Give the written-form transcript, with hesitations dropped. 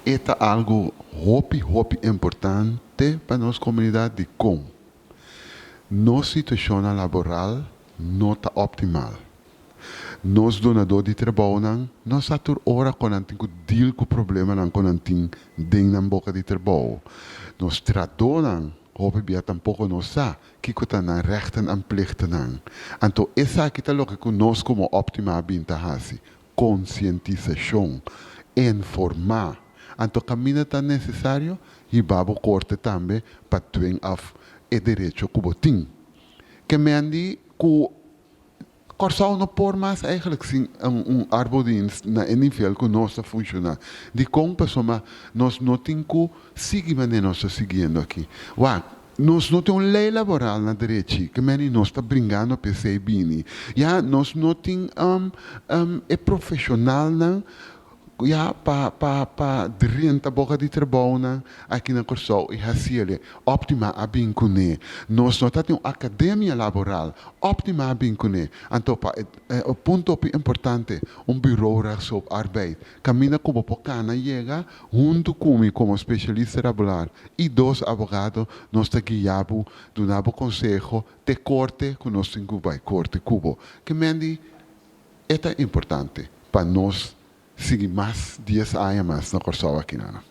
E ta algu hopi hopi importante pa nos komunidat. Dikon? Nos situashon laboral no ta optimal. Nos dunadó di trabounan no sa tur ora ku nan tin ku deal ku problemanan ku nan tin den nan boka di trabou. Nos trahadónan hopi bia tampoko no sa kiko ta nan rechten en plichtennan. Anto esaki ta loke ku nos komo Optima a bin ta hasi, konsientisashon, informá. Anto kaminda ta nesesario, hiba bo korte tambe pa dwing af e derecho ku bo tin. Ke men di ku Kòrsou no por mas eigenlijk sin un arbodienst na e nivel ku nos ta funshoná. Dikon? Pasobra nos no tin ku sigui manera nos ta siguiendo aki. Wak, nos no tin un lei laboral na derechi, ke meni nos ta bringando pa esei bini. Ya nos no tin e profeshonalnan Ya pa pa pa drenta boka di trabounan aki na Kòrsou i hasi el e Optima a bin kuné. Nos no ta tin un akademia laboral. Optima a bin kuné. Anto pa e e punto hopi importante, un Bureau Rechtshulp Arbeid, kaminda ku bo por kana yega huntu ku mi komo spesialista laboral i dos abogado nos ta guia bo, duna bo konseho te korte ku nos tin ku bai korte ku bo. Ke men di e ta importante pa nos sigui mas 10 aña mas na Kòrsou aki nan.